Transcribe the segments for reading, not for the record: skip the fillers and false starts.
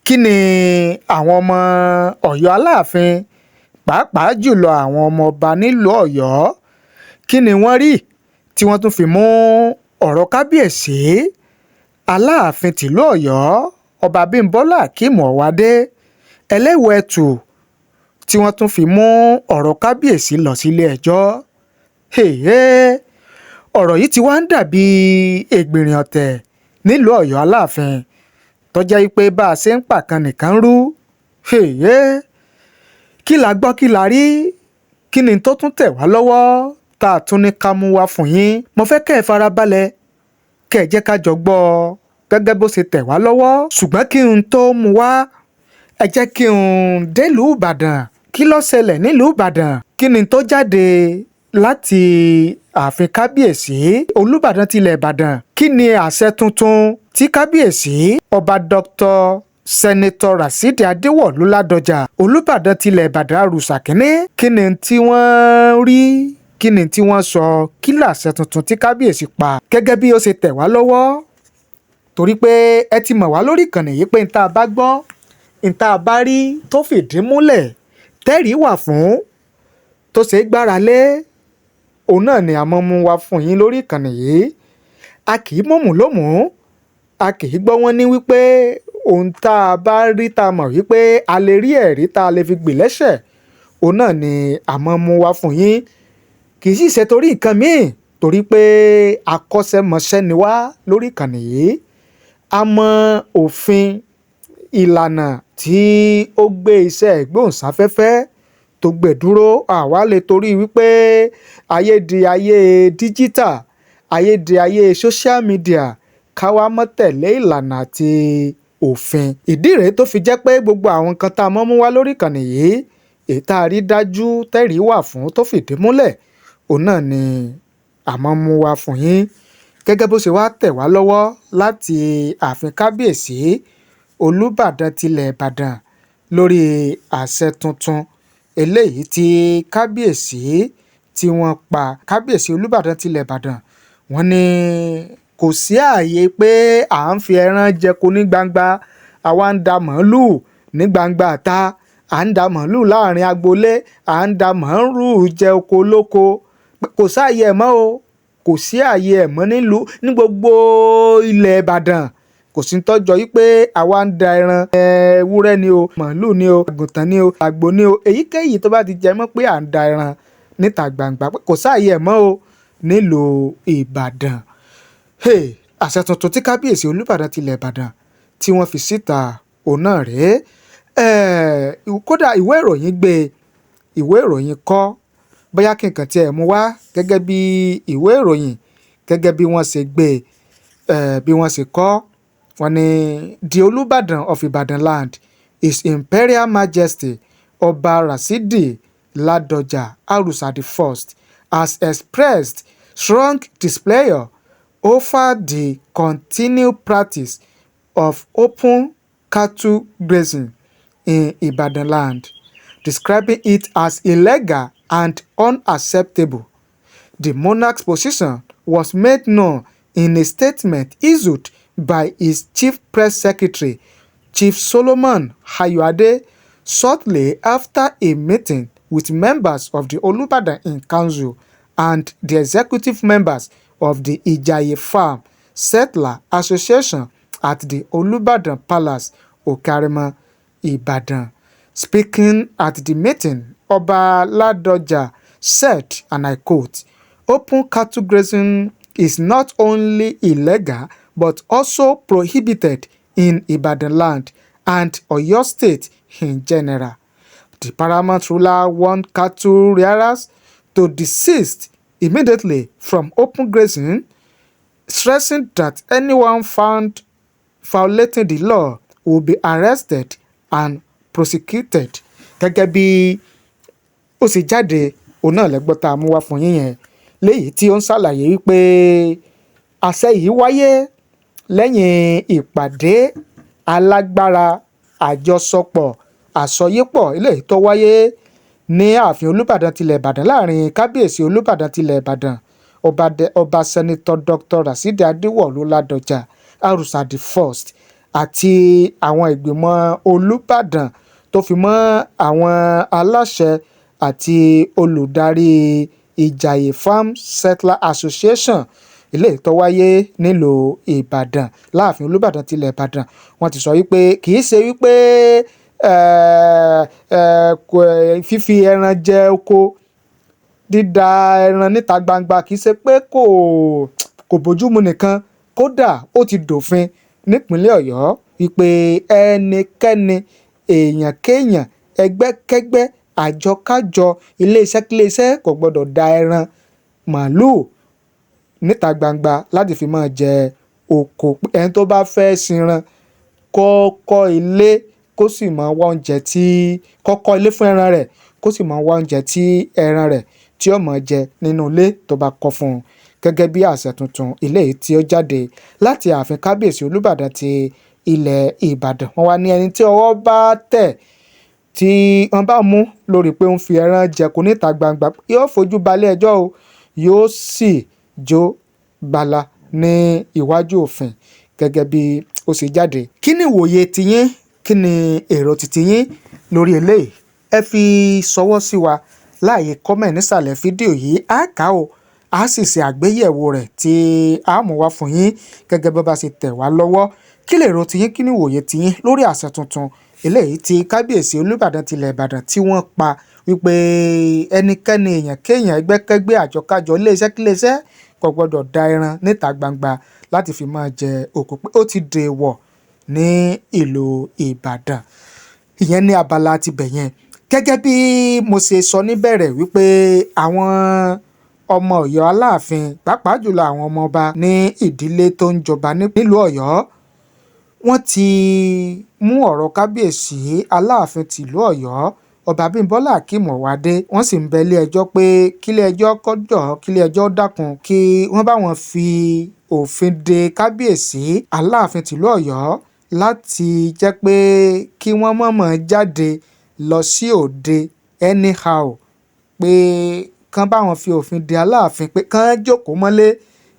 Kí ni àwọn ọmọ Ọ̀yọ́ Aláàfin, pàápàá jùlọ àwọn ọmọ ọba nílùú Ọ̀yọ́, kí ni wọ́n rí tí wọ́n tún fi mú ọ̀rọ̀ kábíyèsí Aláàfin tìlú Ọ̀yọ́, Ọba Abímbọ́lá Akeem Ọwọ́adé Ẹlẹ́wù-Ẹtù, tí wọ́n tún fi mú ọ̀rọ̀ kábíyèsí lọ sílé-ẹjọ́? Ọ̀rọ̀ yìí ti wá ń dàbí ẹgbìnrin ọ̀tẹ̀ nílùú Ọ̀yọ́ Aláàfin, tó jẹ́ pé bá a ṣe ń pàkan nìkan rú. Kí la gbọ́? Kí la rí? Kí ni tó tún tẹ̀ wá lọ́wọ́ tá a tún ní ká mú wá fún yín? Mo fẹ́ kẹ́ ẹ farabalẹ̀, kẹ́ ẹ jẹ́ ká jọ gbọ́ ọ gẹ́gẹ́ bó ṣe tẹ̀ wá lọ́wọ́. Ṣùgbọ́n kí n tó mú wá, ẹ jẹ́ kí n délùú Ìbàdàn. Kí ló ṣẹlẹ̀ nílùú Ìbàdàn? Kí ni tó jáde láti ààfin kábíyèsí Olúbàdàn tilẹ̀ Ìbàdàn? Kí ni àṣẹ tuntun tí kábíyèsí Ọba Dr. Senator Rasheed Adéwọ̀lú Ládọjà, Olúbàdàn tilẹ̀ Ìbàdàn, Àrùsà Kínní? Kí ni tí wọ́n rí? Kí ni tí wọ́n sọ? Kí làṣẹ tuntun tí kábíyèsí pa gẹ́gẹ́ bí ó ṣe tẹ̀ wá lọ́wọ́? Torí pé ẹ ti mọ̀ wá lórí ìkànnì yìí pé n tá a bá gbọ́, n tá a bá rí tó fìdí múlẹ̀, tẹ́rìí wà fún, tó ṣe é gbára lé, òun náà ni a mọ̀ mú wá fún yín lórí ìkànnì yìí. A kì í mọ̀mù lómùú, a kì í gbọ́ wọ́n ní wípé ohun tá a bá rí, tá a mọ̀ wípé a lè rí ẹ̀rí tá a lè fi gbè lẹ́sẹ̀, òun náà ni a mọ̀ mú wá fún yín. Kì í sì ṣe torí nǹkan míì, torí pé akọ́ṣẹ́mọṣẹ́ ni wá lórí ìkànnì yìí. A mọ òfin ìlànà tí ó gbé iṣẹ́ ìgbóhùnsáfẹ́fẹ́ tó gbé dúró. Àwa lè torí wípé ayé di ayé díjítà, ayé di ayé social media, ká wá mọ́ tẹ̀lé ìlànà àti òfin. Ìdí rèé tó fi jẹ́ pé gbogbo àwọn nǹkan tá a mọ́ mú wá lórí ìkànnì yìí, èyí tá a rí dájú, tẹ́rìí wà fún, tó fìdí múlẹ̀, òun náà ni a mọ́ mú wá fún yín. Gẹ́gẹ́ bó ṣe wá tẹ̀ wá lọ́wọ́ láti ààfin kábíyèsí Olúbàdàn tilẹ̀ Ìbàdàn lórí àṣẹ tuntun eléyìí tí kábíyèsí tí wọ́n pa, kábíyèsí Olúbàdàn tilẹ̀ Ìbàdàn, wọ́n ní kò sí ààyè pé à ń fi ẹran jẹko ní gbangba, àwa ń da màálùú ní gbangba ta, à ń da màálùú láàrin agboolé, à ń da màálùú jẹ oko olóko. Kò sáàyè ẹ̀ mọ́ o. Kò sí ààyè ẹ̀ mọ́ nílùú, ní gbogbo ilẹ̀ Ìbàdàn. Kò sí tọ́jọ́ yìí pé àwa ń da ẹran, ewúrẹ́ ni o, màálùú ni o, àgùntàn ni o, àgbò ni o, èyíkéyìí tó bá ti jẹ mọ́ pé à ń da ẹran níta gbangba, kò sáàyè ẹ̀ mọ́ o nílùú Ìbàdàn. Hey, àṣẹ tuntun tí kábíyèsí Olúbàdàn tilẹ̀ Ìbàdàn tí wọ́n fi síta, òun náà rèé. Kódà ìwé ìròyìn gbé, ìwé ìròyìn kọ. Bóyá kí nǹkan tí ẹ mú wá gẹ́gẹ́ bí ìwé ìròyìn, gẹ́gẹ́ bí wọ́n ṣe gbé, bí wọ́n ṣe kọ. Wọ́n ní the Olúbàdàn of Ibadan land, His Imperial Majesty Ọba Rasidi Ládọjà Arusa the First, has expressed strong displeasure over the continued practice of open cattle grazing in Ibadan land, describing it as illegal and unacceptable. The monarch's position was made known in a statement issued by his Chief Press Secretary, Chief Solomon Ayoade, shortly after a meeting with members of the Olubadan in Council and the executive members of the Ijaye Farm Settler Association at the Olubadan Palace, Oke-Aremo, Ibadan. Speaking at the meeting, Oba Ladoja said, and I quote, "Open cattle grazing is not only illegal but also prohibited in Ibadan land and Oyo State in general." The paramount ruler warned cattle rearers to desist immediately from open grazing, stressing that anyone found violating the law will be arrested and prosecuted. Gẹ́gẹ́ bí ó ṣe jáde, òun náà lẹ́gbọ́n tá a mú wá fún yín yẹn, léyìí tí ó ń ṣàlàyé wípé àṣẹ yìí wáyé lẹ́yìn ìpàdé alágbára, àjọsọpọ̀, àsọyépọ̀ eléyìí tó wáyé ní ààfin Olúbàdàn tilẹ̀ Ìbàdàn láàrin kábíyèsí Olúbàdàn tilẹ̀ Ìbàdàn, Ọba Senator Dr. Rasheed Adéwọ̀lú Ládọjà Arusa the First. Àti àwọn ìgbìmọ̀ Olùbàdàn tó fi mọ́ àwọn aláṣẹ àti olùdarí Ìjàyè Farm Settler Association, eléyìí tó wáyé nílùú Ìbàdàn, láàfin Olùbàdàn tilẹ̀ Ìbàdàn, wọ́n ti sọ wípé kì í ṣe wípé fífi ẹran jẹ oko, dídá ẹran níta gbangba, kì í ṣe pé kò bójúmu nìkan, kódà ó ti dòfin nípínlẹ̀ Ọ̀yọ́ wípé ẹnikẹ́ni, èèyàn kéèyàn, ẹgbẹ́kẹ́gbẹ́, àjọkájọ, iléeṣẹ́ kíléeṣẹ́ kò gbọ́dọ̀ da ẹran màálùú níta gbangba láti fi máa jẹ oko. Ẹni tó bá fẹ́ sinran kó kọ́ ilé, kó sì máa wá oúnjẹ tí kó kọ́ ilé fún ẹran rẹ̀, kó sì máa wá oúnjẹ tí ẹran rẹ̀ tí ó máa jẹ nínú ilé tó bá kọ́ fún un, gẹ́gẹ́ bí àṣẹ tuntun eléyìí tí ó jáde láti ààfin Kábíyèsí Olúbàdàn ti ilẹ̀ Ìbàdàn. Wọ́n wá ní ẹni tí ọwọ́ bá tẹ̀, tí wọ́n bá mú lórí pé ó ń fi ẹran jẹko níta gbangba, yóò fojú balẹ̀ ẹjọ́ o, yóò sì jó gbala ní iwájú òfin, gẹ́gẹ́ bí ó ṣe jáde. Kí ni ìwòye tiyín? Kí ni èrò tiyín lórí eléyìí? Ẹ fi ṣọwọ́ sí wa láàyè comment nísàlẹ̀ fídíò yìí. Á kà ó, á sì ṣe àgbéyẹ̀wò rẹ̀ tí a mú wá fún yín gẹ́gẹ́ bó bá ṣe tẹ̀ wá lọ́wọ́. Kí lè èrò tiyín? Kí ni ìwòye tiyín lórí àṣẹ tuntun eléyìí tí Kábíyèsí Olúbàdàn tilẹ̀ Ìbàdàn tí wọ́n pa wípé ẹnikẹ́ni, èèyàn kéèyàn, ẹgbẹ́kẹ́gbẹ́, àjọkájọ, iléeṣẹ́ kíléeṣẹ́ kò gbọ́dọ̀ da ẹran níta gbangba láti fi máa jẹ oko, pé ó ti dèèwọ̀ ní ìlú Ìbàdàn? Ìyẹn ní abala tibẹ̀ yẹn. Gẹ́gẹ́ bí mo ṣe sọ níbẹ̀rẹ̀ wípé àwọn ọmọ Ọ̀yọ́ Aláàfin, pàápàá jùlọ àwọn ọmọ ọba ní ìdílé tó ń jọba nílùú Ọ̀yọ́, wọ́n ti mú ọ̀rọ̀ Kábíyèsí Aláàfin tìlú Ọ̀yọ́, Ọba Abímbọ́lá Akeem Ọwọ́adé. Wọ́n sì ń bẹ ilé-ẹjọ́ pé kílé-ẹjọ́ kó jọ̀ọ́, kílé-ẹjọ́ dákun, kí wọ́n bá wọn fi òfin de Kábíyèsí Aláàfin tìlú Ọ̀yọ́ láti jẹ́ pé kí wọ́n mọ̀ọ́mọ̀ jáde lọ sí òde anyhow, pé kán bá wọn fi òfin de Aláàfin, pé kán jókòó mọ́lé,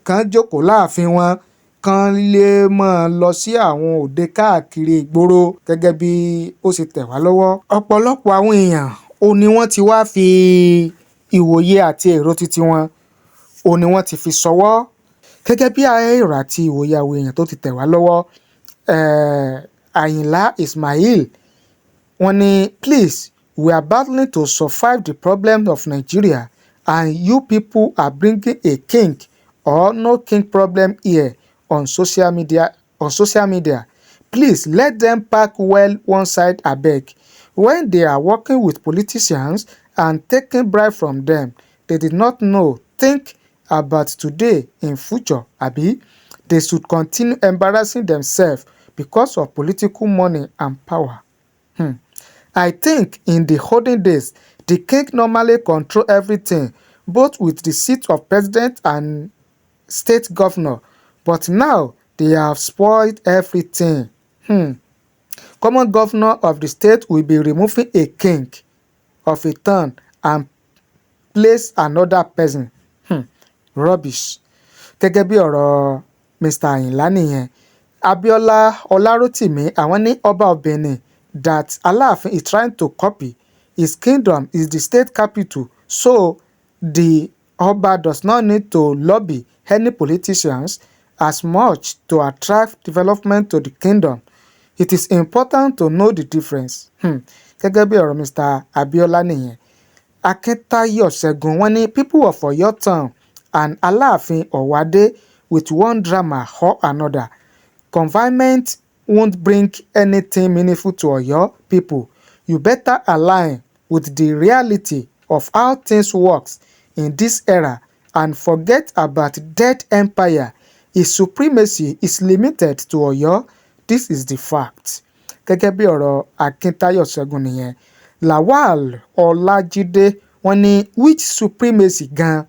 kán jókòó láàfin wọn, kán lè máa lọ sí àwọn òde káàkiri ìgboro, gẹ́gẹ́ bí ó ṣe tẹ̀ wá lọ́wọ́. Ọ̀pọ̀lọpọ̀ àwọn èèyàn ò ní wọ́n ti wá fi ìwòye àti èrò titi wọn ò ní wọ́n ti fi ṣọwọ́. Gẹ́gẹ́ bí èrò àti ìwòye àwọn èèyàn tó ti tẹ̀ wá lọ́wọ́, Àyìnlá Ismail, wọ́n ní, "Please, we are battling to survive the problem of Nigeria and you people are bringing a king or no king problem here on social media. On social media, please let them park well one side, abeg. When they are working with politicians and taking bribe from them, they did not know think about today in future, abi? They should continue embarrassing themselves because of political money and power. I think in the olden days, the king normally control everything, both with the seat of president and state governor, but now they have spoiled everything. Common governor of the state will be removing a king of a town and place another person. Rubbish." Gẹ́gẹ́ bí ọ̀rọ̀ Mr. Ayinla nìyẹn. Abiola Ọlárótìmí, àwọn ní, "Ọba of Benin that Aláàfin is trying to copy his kingdom is the state capital, so the Ọba does not need to lobby any politicians as much to attract development to the kingdom. It is important to know the difference." Gẹ́gẹ́ bí ọ̀rọ̀ Mr. Abiola nìyẹn. Akíntayọ̀ Ṣẹ́gun, wọ́n ní, "People of Oyo town and Aláàfin Ọwọ́adé with one drama or another. Confinement won't bring anything meaningful to Oyo people. You better align with the reality of how things works in this era and forget about dead empire. His supremacy is limited to Oyo. This is the fact." Gẹ́gẹ́ bí ọ̀rọ̀ Akíntayọ̀ Ṣẹ́gun nìyẹn. Lawal Ọlájídé, wọ́n ní, "Which supremacy gan?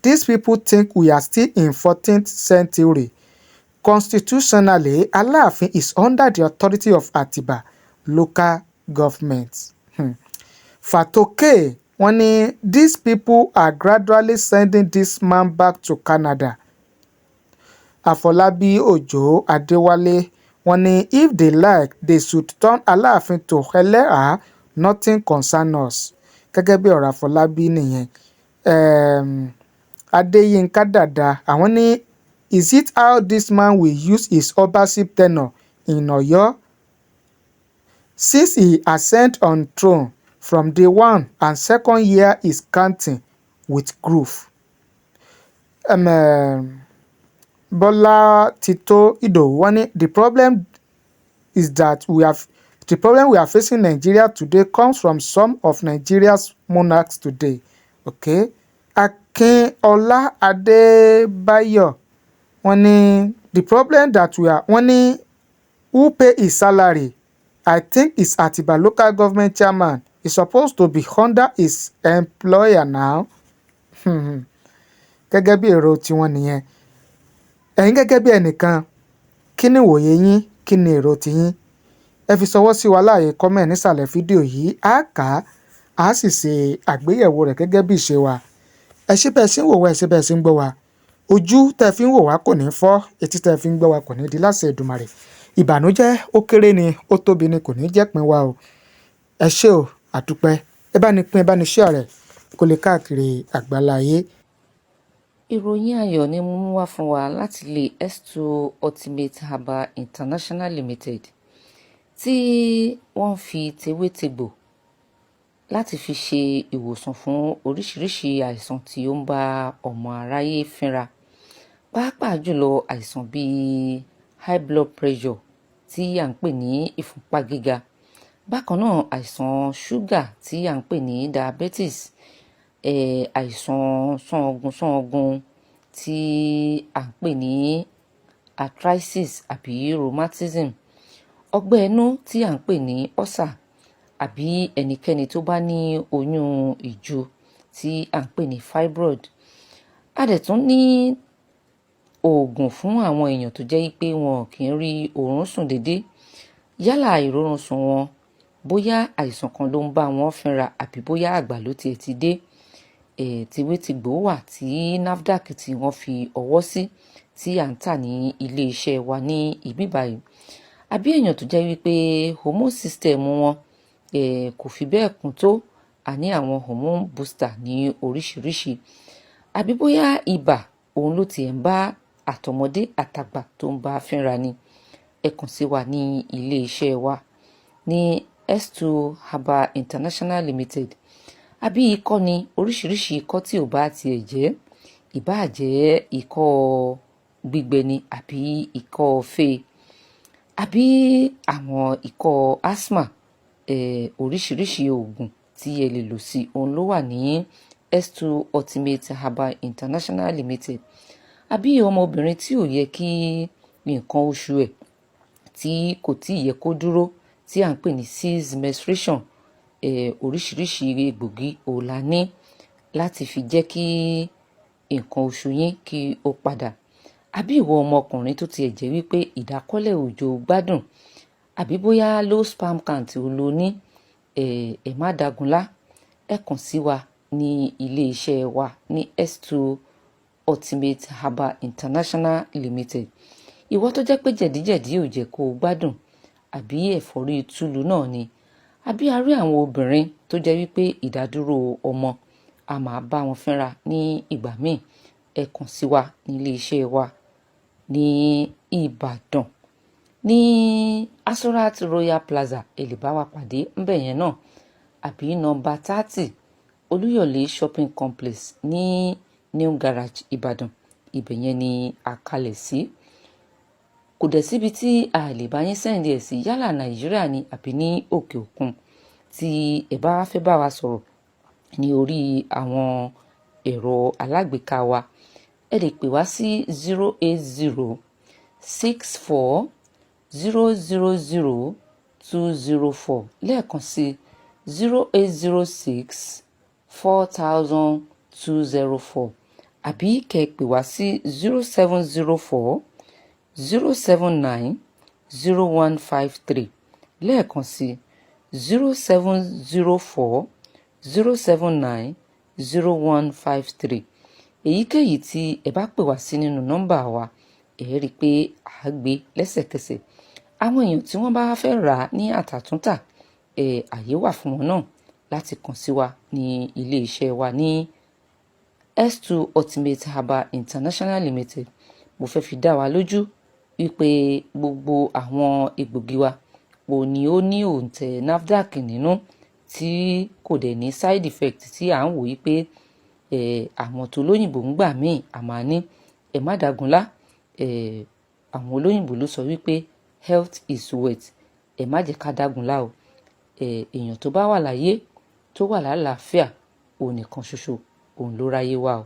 These people think we are still in 14th century. Constitutionally, Aláàfin is under the authority of Atiba local government." Fatoke, wọ́n ní, "These people are gradually sending this man back to Canada." Àfọlábí Òjó Adéwálé, wọ́n ní, Wọ́n ní, "If they like, they should turn Aláàfin to Eleha, nothing concern us." Gẹ́gẹ́ bí ọ̀rọ̀ Àfọlábí nìyẹn. Adéyínká Dàda, àwọn ní, "Is it how this man will use his Obaship tenure in Oyo since he ascend on throne from day one and second year is counting with groove?" Bọ́lá Tító Ìdòwú, wọ́n ní, "The problem we are facing in Nigeria today comes from some of Nigeria's monarchs today." Okay. Akínọlá Adébáyọ̀, wọ́n ní, "The problem that we are," wọ́n ní, "Who pay his salary? I think it's Atiba Local Government chairman. He's supposed to be under his employer now." Gẹ́gẹ́ bí èrò tiwọn nìyẹn. Ẹ̀yin gẹ́gẹ́ bí ẹnìkan, kí ni ìwòye yín? Kí ni èrò tiyín? Ẹ fi ṣọwọ́ sí wa láàyè comment nísàlẹ̀ fídíò yìí. Á kà á, á sì ṣe àgbéyẹ̀wò rẹ̀ gẹ́gẹ́ bí ìṣe wa. Ẹ ṣé bẹ́ẹ̀ ṣe ń wò wá, ẹ ṣé bẹ́ẹ̀ ṣe ń gbọ́ wa. Ojú tẹ́ fi ń wò wá kò ní fọ́, etí tẹ́ fi ń gbọ́ wa kò ní di láṣẹ Èdùmàrè. Ìbànújẹ́, ó kéré ni, ó tóbi ni, kò ní jẹ́ pín wa o. Ẹ ṣé o, àdúpẹ́. Ẹ bá ní pín, ẹ bá ní share rẹ̀ kó lè káàkiri àgbáláyé. Ìròyìn ayọ̀ ni mo mú wá fún wa láti ilé S2 Ultimate Herbal International Limited, tí wọ́n fi tewétegbò láti fi ṣe ìwòsàn fún oríṣiríṣi àìsàn tí ó ń bá ọmọ aráyé fínra, pàápàá jùlọ àìsàn bíi high blood pressure tí à ń pè ní ìfúnpá gíga, bákan náà àìsàn ṣúgà tí à ń pè ní diabetes, àìsàn sángun sángun tí à ń pè ní arthritis àbí rheumatism, ọgbẹ́ inú tí à ń pè ní ulcer, àbí ẹnikẹ́ni tó bá ní oyún ìju tí à ń pè ní fibroid. A dẹ̀ tún ní oògùn fún àwọn èèyàn tó jẹ́ pé wọn kì í rí oorun sùn déédé. Yálà ìrórun sùn wọn, bóyá àìsàn kan ló ń bá wọn fínra, àbí bóyá àgbà ló tiẹ̀ ti dé, tewétegbò wà tí NAFDAC tí wọ́n fi ọwọ́ sí, tí à ń tà ní ilé iṣẹ́ wa ní ibí báyìí. Àbí èèyàn tó jẹ́ wípé hormone system wọn kò fi bẹ́ẹ̀ kún tó, a ní àwọn hormone booster ní oríṣiríṣi. Àbí bóyá ibà òun ló tiẹ̀ ń bá àtọmọdé àtàgbà tó ń bá fínra ni, ẹ kàn sí wa ní ilé iṣẹ́ wa ní S2 Herbal International Limited. Àbí ikọ́ ni, oríṣiríṣi ikọ́ tí ò bá tiẹ̀ jẹ́, ìbáà jẹ́ ikọ́ gbígbẹ ni, àbí ikọ́ fée, àbí àwọn ikọ́ asthma, oríṣiríṣi oògùn tí ẹ lè lò sí òun ló wà ní S2 Ultimate Herbal International Limited. Àbí ọmọbìnrin tí ò yẹ kí nǹkan oṣù ẹ̀ tí kò tí yẹ kó dúró, tí à ń pè ní cease menstruation, oríṣiríṣi egbògi òun la ní láti fi jẹ́ kí nǹkan oṣù yín kí ó padà. Àbí ìwọ ọmọkùnrin tó tiẹ̀ jẹ́ wípé ìdákọ́lẹ̀ òjò gbádùn, àbí bóyá low sperm count ò lo ní, ẹ má dagunlá, ẹ kàn sí wa ní ilé iṣẹ́ wa ní S2 Ultimate Herbal International Limited. Ìwọ tó jẹ́ pé jẹ̀díjẹ̀dí ò jẹ́ kó o gbádùn, àbí ẹ̀fọ́rí túlù náà ni, àbí a rí àwọn obìnrin tó jẹ́ wípé ìdádúró ọmọ a máa bá wọn fínra ní ìgbà míì, ẹ kàn sí wa ní ilé iṣẹ́ wa ní Ìbàdàn ní Asorat Royal Plaza. Ẹ lè bá wa pàdé ńbẹ̀ yẹn náà, àbí nọ́mbà 30, Olúyọ̀lé Shopping Complex ní New Garage, Ìbàdàn. Ibẹ̀ yẹn ni a kalẹ̀ sí. Kò dẹ̀ síbi tí a lè bá yín send ẹ̀ sí, yálà Nàìjíríà ni àbí ní òkè òkun. Tí ẹ bá fẹ́ bá wa sọ̀rọ̀ ní orí àwọn ẹ̀rọ alágbèéká wa, ẹ lè pè wá sí 08064000204. Lẹ́ẹ̀kan sí, 0806 4204, àbí kẹ́ ẹ pè wá sí 07040790153. Lẹ́ẹ̀kan sí, 07040790153. Èyíkéyìí tí ẹ bá pè wá sí nínú nọ́mbà wa, ẹ rí i pé à á gbé lẹ́sẹ̀kẹsẹ̀. Àwọn èèyàn tí wọ́n bá fẹ́ rà á ní àtàtúntà, àyè wà fún wọn náà láti kàn sí wa ní ilé iṣẹ́ wa ní S2 Ultimate Herbal International Limited. Mo fẹ́ fi dá wa lójú wípé gbogbo àwọn egbògi wa ò ní ó ní òǹtẹ̀ NAFDAC nínú, tí kò dẹ̀ ní side effect tí à ń wò wípé àwọn tó lóyìnbó ń gbà míì àmà ní. Ẹ má dàgúnlá. Àwọn olóyìnbó ló sọ wípé health is wealth. Ẹ má jẹ́ ká dágunlá o. Èèyàn tó bá wà láyé, tó wà lálàáfíà, òun nìkan ṣoṣo òun ló ráyé wá o.